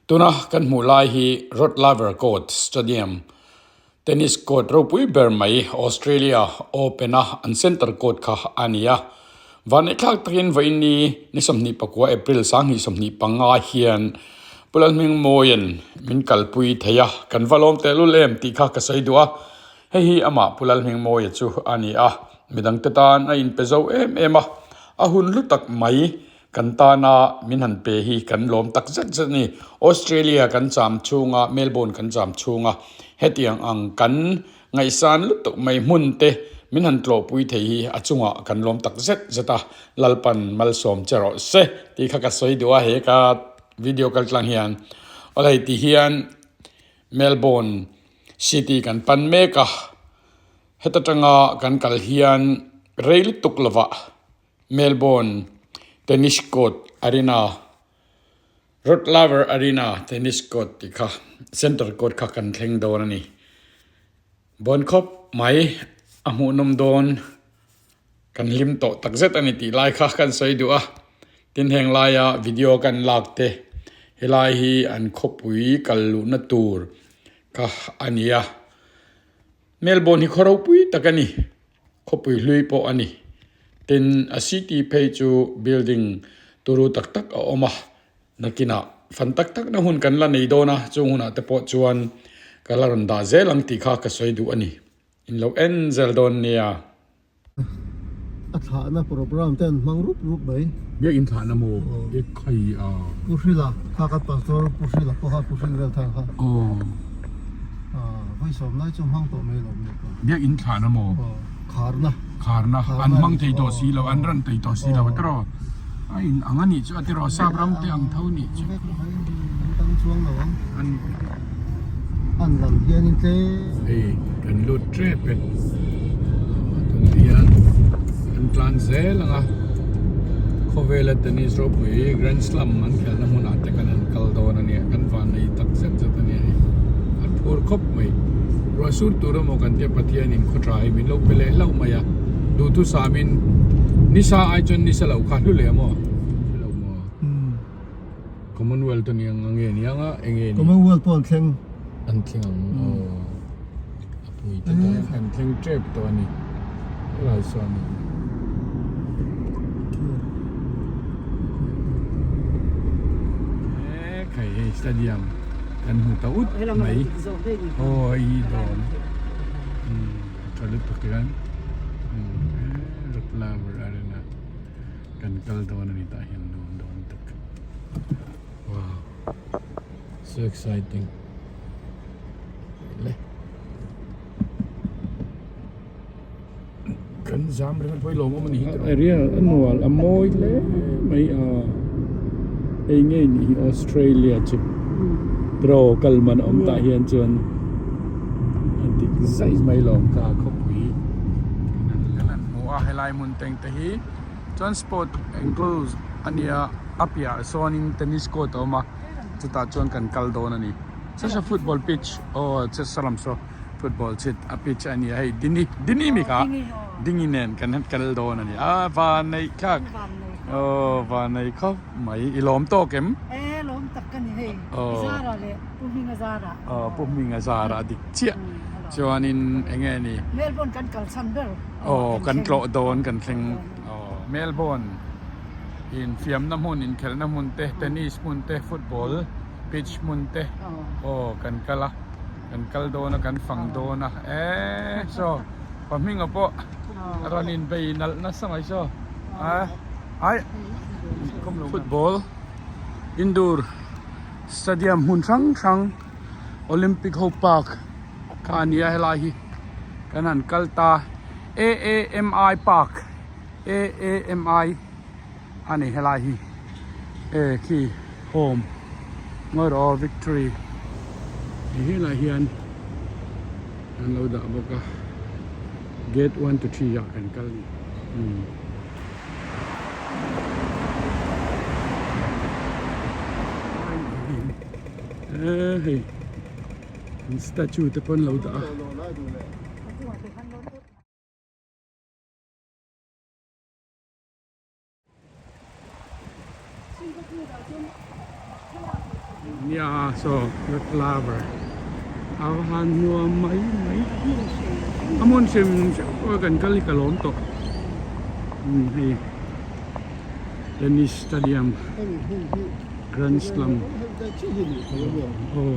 Tuna kan hmuh lai hi Rod Laver Court Stadium tennis court ropui ber mai Australia Open a an center court kha a ni a. Vanneih thlak takin vawiin ni ni 24 April 2025 hian Pu Lalhmingmawia'n min kalpui thei a, kan va lawm tehlul em tih kha ka sawi duh a. Hei hi amah Pu Lalhmingmawia chu a ni a, midangte tan a inpe zo em em a, a hun hlu tak mai Kan tana min han pe hi kan lawm tak zet zet a ni. Australia kan cham chhunga, Melbourne kan cham chhunga hetiang ang kan ngaihsan lutuk mai hmun te min han tlawhpui thei hi a chungah kan lawm tak zet zet a, Lalpan malsawm che rawh se tih kha ka sawi duh a he ka video kal tlang hian. Awlhei ti hian Melbourne city kan pan mek a, heta tanga kan kal hian rei lutuk lovah Melbourne Tennis Court Arena, Rod Laver Arena Tennis Court tih kha Centre Court kha kan thleng dawn a ni. Bawn khawp mai a hmuhnawm dawn kan hlim tawh takzet a ni tih lai kha kan sawi duh a. Tin heng laia video kan lak te helai hi an khawpui kal luhna tur kha a ni a. Melbourne hi khaw ropui tak a ni. Khawpui hlui pawh a ni. Tin, a city phei chu building turu tak tak a awm a, nakinah fan tak tak na hun kan la nei dawn a, chung hunah te pawh chuan ka la rawn dah zel ang tih kha ka sawi duh a ni. In lo en zel dawn nia. A thlahna program te an hmang rup rup mai. Biakinn thlahna maw? E khai a. Pu Hrila, kha kan pastor Pu Hrila pawh kha Pu Hril vel thar kha. Aw. Vawisawm lai chu hmang tawh mai lo mi pa. Biakinn thlahna maw? Kharna. Kharna. An hmang thei tawh si lo, an ran thei tawh si lo a tiraw? A in ang a nih chu a tiraw? Sap ram te ang tho nih chu. An tang chuang lo ang. An An lam hianin tlem. Hei kan lut tep e. Tunah hian an tlan zel ang a. Khawvela tennis ropui Grand Slam an khelhna hmunah te kan han kal dawn a nia. Kan van nei tak zet zet a nia hei. An phur khawp mai. Ruah sur tur emaw kan tia Pathianin khaw tha hi min lo pe leh hlauh mai a. Duhthusamin nisa ai chuan nisa loh kha hlu leh maw? Hlu lo maw? Commonwealth a ni ang a nge ni ang a eng nge ni? Commonwealth pawh an thleng. An thleng ang aw. A pui te dawn an thleng tep tawh a ni. Helai sawn in. E khai hei stadium kan hmu ta ut mai. Aw hei hi dawn. Tha lutuk hian. Rotlaver Arena. Kan kal dawn a ni tah hian nuam dawn tak wow so exciting le kan zam reng pawh hi lawmawm a ni hi area a nual a mawi hle mai a hei ngei nih hi Australia chu draw kal man a awm tah hian chuan a dik zaih mai lawm ka khawpui kan han hmu a helai hmun teng te hi. Chuan sport enclosed a nia a piahah sawnin tennis court a awm a chutah chuan kan kal dawn a ni saw saw football pitch aw saw lam saw football chhit a pitch a nia hei dini dini mi kha dingi nen kan han kal dawn a ni a van neih thlak aw van nei khawp mai i lawm tawk em e lawm tak ka ni hei i zara leh pu hminga zara aw pu hminga zara dik chiah chuanin eng nge ni Melbourne kan kal chhan ber. Aw kan tlawh dawn kan thleng aw Melbourne infiamna hmun inkhelhna hmun te tennis hmun te football pitch hmun te aw kan kal a kan kal dawn a kan fang dawn a eee saw pa hminga pawh a rawn inbei nalh nasa mai saw a ai football indoor stadium hmun hrang hrang Olympic ho park kha a ni a helai hi. Kan han kal ta AAMI park AAMI a ni helai hi e khi home ngawi rawh aw victory ti helai hian an lo dah bawk a gate 1 to 3 ah kan kal ni umm. E hei. An statue te pawh an lo dah a. Nia saw red flower a va han nuam mai mai a hmun hrim hrim pawh kan kal hi ka lawm tawh umm hei tennis stadium grand slam aw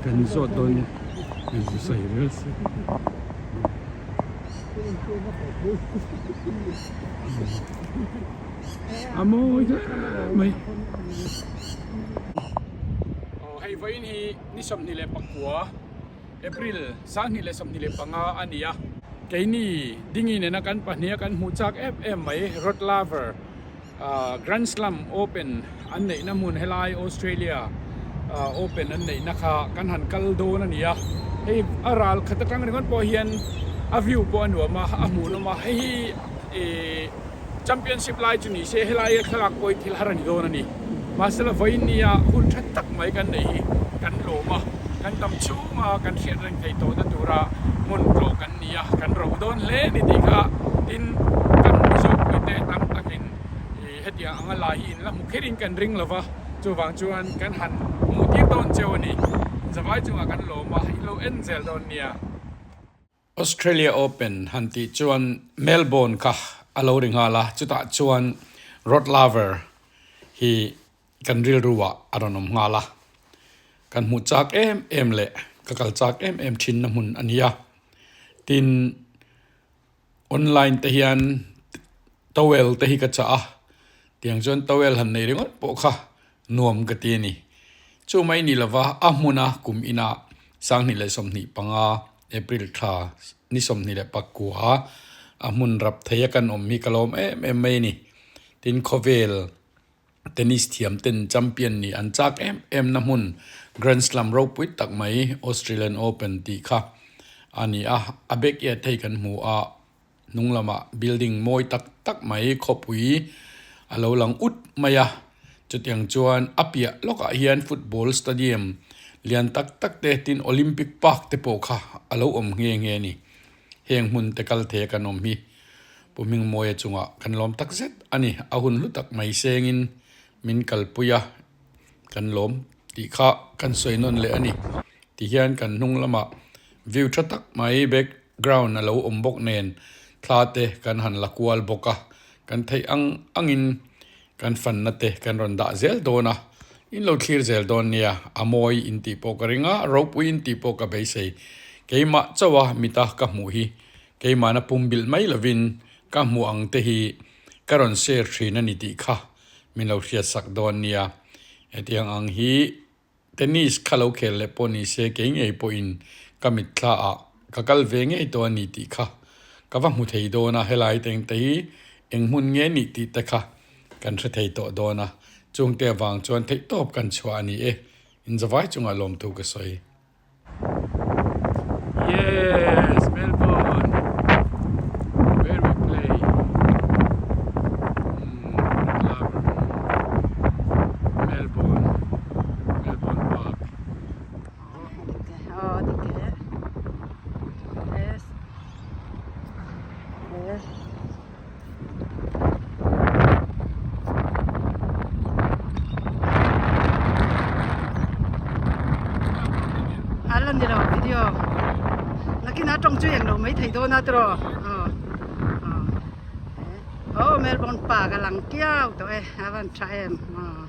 kan zawt dawn nia zu sawi vel se. A mawi hle mai. Aw hei vawiin hi ni 24 April 2025 a ni a. Keini Dingi nena kan pahniha kan hmuh chak em em mai Rod Laver Grand Slam Open an neihna hmun helai Australia Open an neihna kha kan han kal dawn a ni a. Hei a ral khat atang ringawt pawh hian a view pawh a nuam a, a hmuhnawm a. Hei hi ih Championship lai chu ni se helaia thlalak pawh hi thil har a ni dawn a ni. Mahsela vawiin nia hun tha tak mai kan neih hi kan lawm a, kan tam chhunga kan hriat reng thei tawhna tura hmun tlawh kan ni a, kan ro dawn hle a ni tih kha tin kan Mizo puite tam takin ih hetiang anga lai hi in la hmu kherin kan ring lo va, chuvang chuan kan han hmuh tir dawn cheu a ni. Zavai chungah kan lawm a, in lo en zel dawn nia. Australia Open han tih chuan Melbourne kha a lo ri nghal a, chutah chuan Rod Laver hi kan rilru ah a rawn awm nghal a, kan hmuh chak em em leh ka kal chak em em thin na hmun a ni a, tin online te hian towel te hi ka chah a, tiang chuan towel han nei ringawt pawh kha nuam ka ti a ni. Chu mai ni lova a hmuna kum ina 2025 April thla ni 29 a hmun rap thei a kan awm hi ka lawm em em mai a ni. Tin khawvel tennis thiam ten champion nih an chak em em na hmun Grand Slam ropui tak mai Australian Open tih kha a ni a, a backyard hei kan hmu a. Hnung lamah building mawi tak tak mai khawpui a lo lang ut mai a, chutiang chuan a piah lawkah hian football stadium lian tak tak te tin Olympic park te pawh kha a lo awm nghe nghe a ni. Heng hmun te kal thei a kan awm hi Pu Hmingmawia chungah kan lawm tak zet a ni. A hun hlu tak mai sengin min kalpui a kan lawm tih kha kan sawi nawn leh a ni. Tihian kan hnung lamah view tha tak mai back ground a lo awm bawk nen thla te kan han la kual bawk a, kan theih ang angin kan fanna te kan rawn dah zel dawn a, in lo thlir zel dawn nia, a mawi in tih pawh ka ring a, ropui in tih pawh ka beisei, keimah chauh a mita ka hmuh hi keimahna pumbilh mai lovin ka hmuh ang te hi ka rawn share thin a ni tih kha min lo hriatsak dawn nia, hetiang ang hi. Tennis kha lo khel leh pawh ni se kei ngei pawhin ka mitthla ah ka kal ve ngei tawh a ni tih kha ka va hmu thei dawn a, helai te engte hi eng hmun nge nih tih te kha kan hre thei tawh dawn a, chungte avang chuan theihtawp kan chhuah a ni e, inzavai chungah lawmthu ka sawi. Yes, Melbourne, where we play. Mm, Melbourne, Melbourne Park. Oh, dik e. Yes. Yes. A la ni lo video nakin a tawng chu eng lo mai thei dawn a tiraw aw aw Melbourne park a lang kiau tawh e a van tha em aw.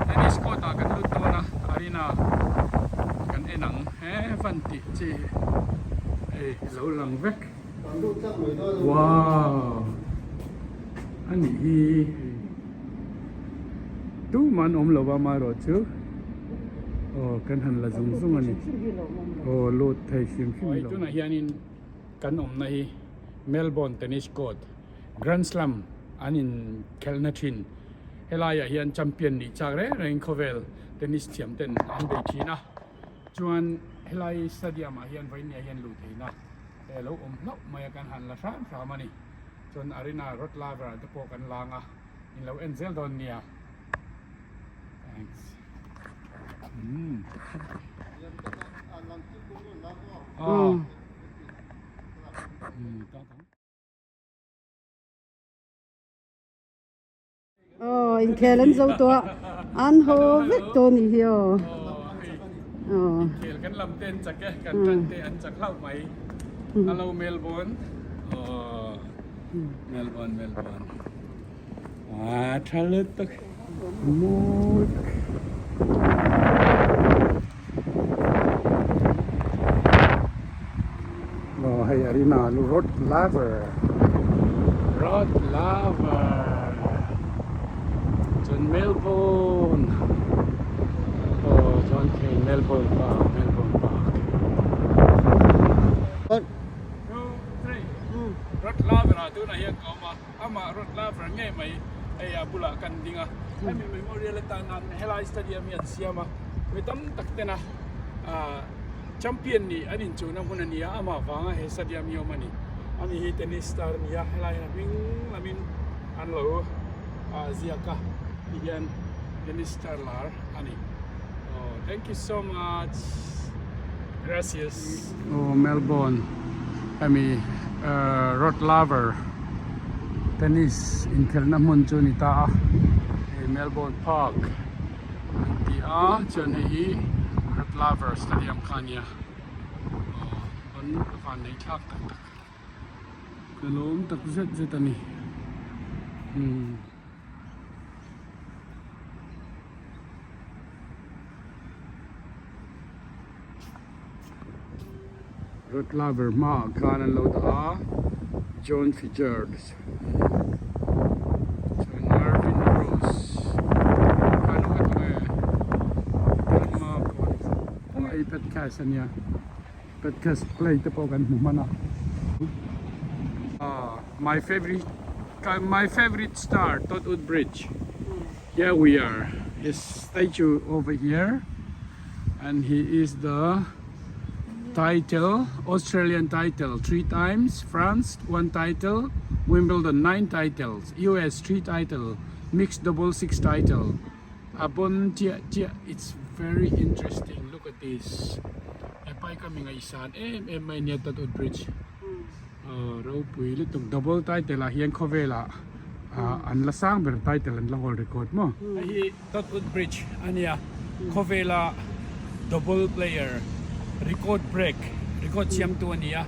Tennis court ah kan lut dawn a arena kan en ang he van tih chi hei lo lang vek. Wow a nih hi tumah an awm lo va amaherawh chu aw kan han la zung zung a ni aw lut thei hrim hrim lo tunah hianin kan awmna hi Melbourne Tennis Court Grand Slam an inkhelhna thin helaiah hian champion nih chak reng rengin khawvel tennis thiam ten an bei thin a. Chuan helai stadium ah hian vawiin ah hian luh theihna a lo awm hlauh mai a kan han la hram hram a ni. Chuan arena rod laver ah te pawh kan lang a, in lo en zel dawn nia. Thanks. Umm. Aw. Umm. Aw inkhel an zo tawh a. An haw vek tawh a nih hi aw. Aw. Inkhel kan lam te an chak e, kan tan te an chak hlauh mai. Hello Melbourne. Aw Melbourne Melbourne. Ah tha lutuk. Mawi tak. Aw hei arena Rod Laver. Rod Laver. Chuan Melbourne. Aw chuan khi Melbourne Park Melbourne Park. One, two, three. Rod Laver ah tunah hian ka awm a. Amah Rod Laver ngei mai hei a bulah kan ding a. Hemi memorial atana helai stadium hi an siam a. Mi tam tak tena ah champion nih an inchuhna hmun a ni a, amah vanga he stadium hi a awm a ni. Ani hi tennis star a ni a, helai hian a hming lamin an lo ah ziak a ti hian tennis star lar a ni. Aw thank you so much. Gracias. Aw Melbourne hemi Rod Laver tennis inkhelhna hmun chu a ni ta a hei Melbourne Park an ti a chuan hei hi Rod Laver Stadium kha a nia aw ban a van nei thlak tak tak ka lawm tak zet zet a ni umm. Rod Laver hmaah khan an lo dah a John Fitzgerald chuan Marvin Rose khan a dah e Thelma pawh hei podcast a nia podcast play te pawh kan hmu hman a ah my favorite my favorite star Todd Woodbridge here we are his statue over here. And he is the title, Australian title three times, France one title, Wimbledon nine titles, US three title, mixed double six title. A bon chiah chiah, it's very interesting. Look at this. Hepai ka mi ngaihsan em em mai nia Tatut Bridge. Ropui lutuk double title ah hian khawvelah an la sang ber title an la hold record maw. Hei hi Totwood Bridge a nia, khawvela double player record break record siamtu a ni a,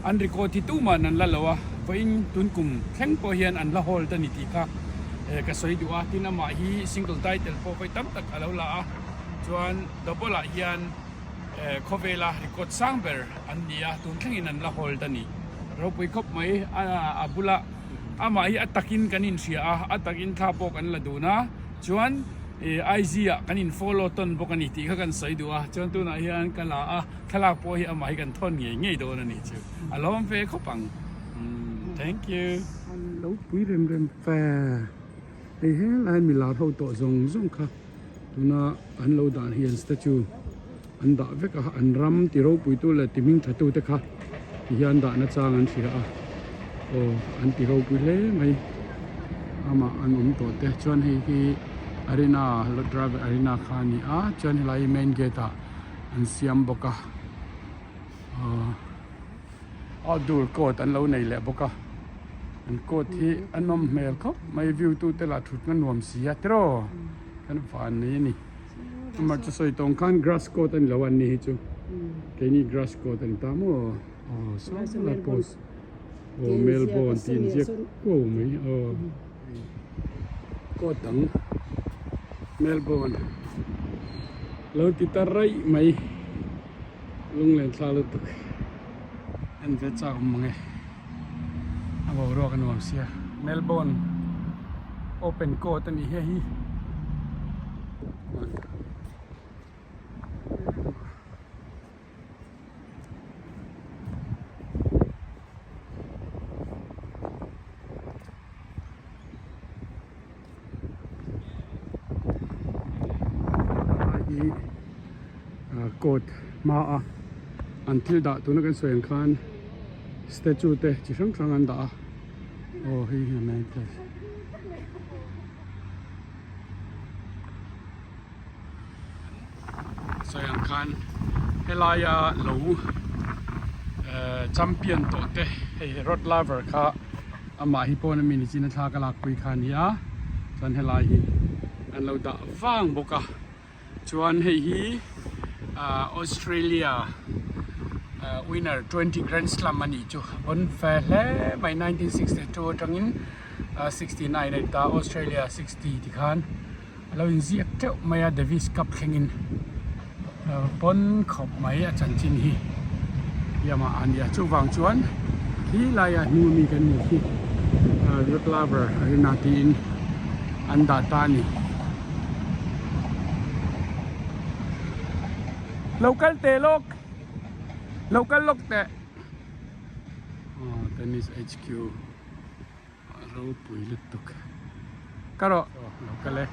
an record hi tuman an la lo a, vawiin tun kum thleng pawh hian an la hold a ni tih kha ka sawi duh a, tin amah hi single title pawh vawi tam tak a lo la a, chuan double ah hian khawvela record sang ber an ni a, tun thlengin an la hold a ni. Ropui khawp mai a bula amah hi a takin kan inhria a, a takin thla pawh kan la dun a, chuan IG ah kan in follow tawn bawk a ni tih kha kan sawi duh a, chuan tunah hian ka la a, thlalak pawh hi amah hi kan thawn ngei ngei dawn a ni chu, a lawm ve khawp ang. Thank you. An lo pui rem rem fe, hei helai milar ho tawh zawng zawng kha tuna an lo dan hian statue an dah vek a, an ram ti ropuitu leh ti hming thatu te kha ti hian dahna chang an hria a, aw an ti ropui hle mai amah an awm tawh te chuan hei hi arena driver arena kha a ni a chuan helai hi main gate ah an siam bawk a aw outdoor court an lo nei leh bawk a an court hi a nawm hmel khawp mai view tu te lah thut na nuam si a tiraw kan van nei a ni. Amah chu sawi tawng khan grass court a ni lo a an ni hi chu keini grass court a ni ta maw aw saw lai post aw Melbourne tih inziak kuau mai aw court dang Melbourne lo ti ta raih mai lunglen thla lutuk en ve chak awm mang e a boruak a nuam sia Melbourne open court a nih hei hi. Court hma a an thil dah tuna kan sawi ang khan statue te chi hrang hrang an dah a aw hei hi a main place. Sawi ang khan helaia lo champion tawh te hei Rod Laver kha amah hi pawn a mi nichin a thla ka lakpui kha a ni a chuan helai hi. an lo dah vang bawk a chuan hei hi ah Australia ah winner 20 grand slam a nih chu bon fe hle mai 1962 atangin ah 69 a inta Australia 60 tikhan a lo inziak teuh mai a Davis Cup thlengin pawn khawp mai a chanchin hi Yamaha a nia chuvang chuan khi laia hnu mi kan nih hi Rod Laver Arena tiin an dah ta a ni. Lo kal teh lawk lo kal lawk teh aw tennis HQ. A ropui lutuk ka rawh lo kal e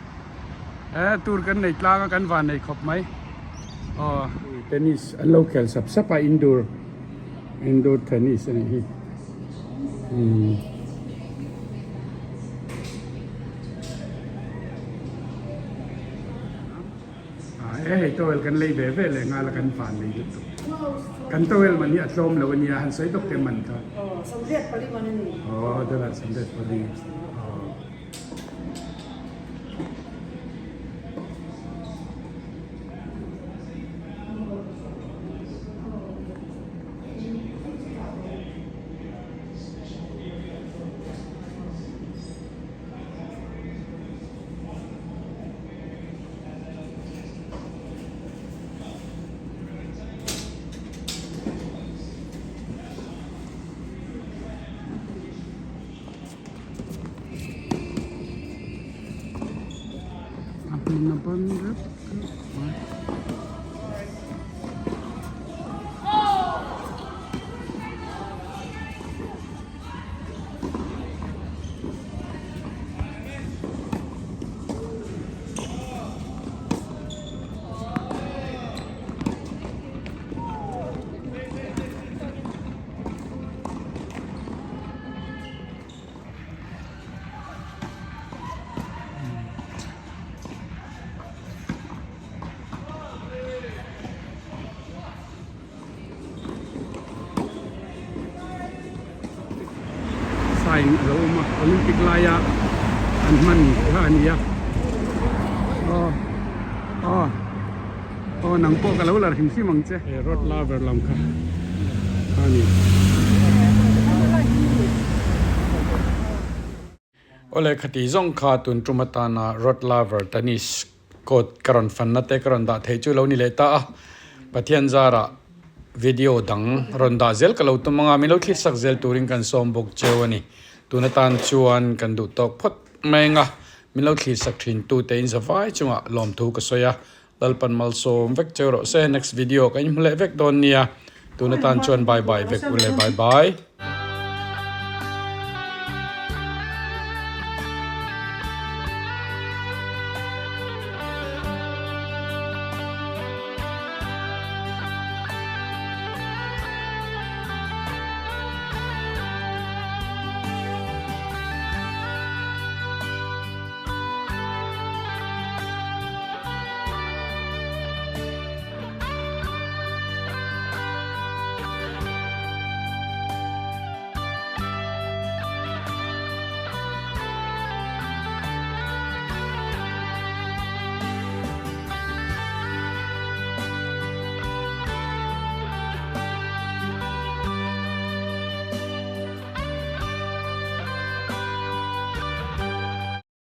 e tur kan nei tlang a kan van nei khawp mai aw tennis an lo khel sap sap a indoor indoor tennis a nih hi umm. E hei towel kan lei ve ve leh nghal a kan van nei lutuk. Kan towel man hi a tlawm lo a nia han sawi dawk te man kha. Aw 74 man a ni. Aw dollar 74. Aw. A hmun a ban rep rep mai. Sign a lo awm a Olympic laia an hman kha a ni a aw aw aw nang pawh ka lo lar hrim hrim ang che he rod lover lam kha a ni. Awle khati zawng kha tun tum atana Rod Laver tennis court ka rawn fanna te ka rawn dah theih chu lo ni leh ta a, Pathian zarah video dang rawn dah zel ka lo tum anga min lo thlir sak zel turin kan sawm bawk cheu a ni. Tun atan chuan kan duh tawk phawt mai anga min lo thlir sak thin tu te in zavai chungah lawmthu ka sawi a, Lalpan malsawm vek cheu rawh se next video ka inhmu leh vek dawn nia tun atan chuan bye bye vek ule bye bye.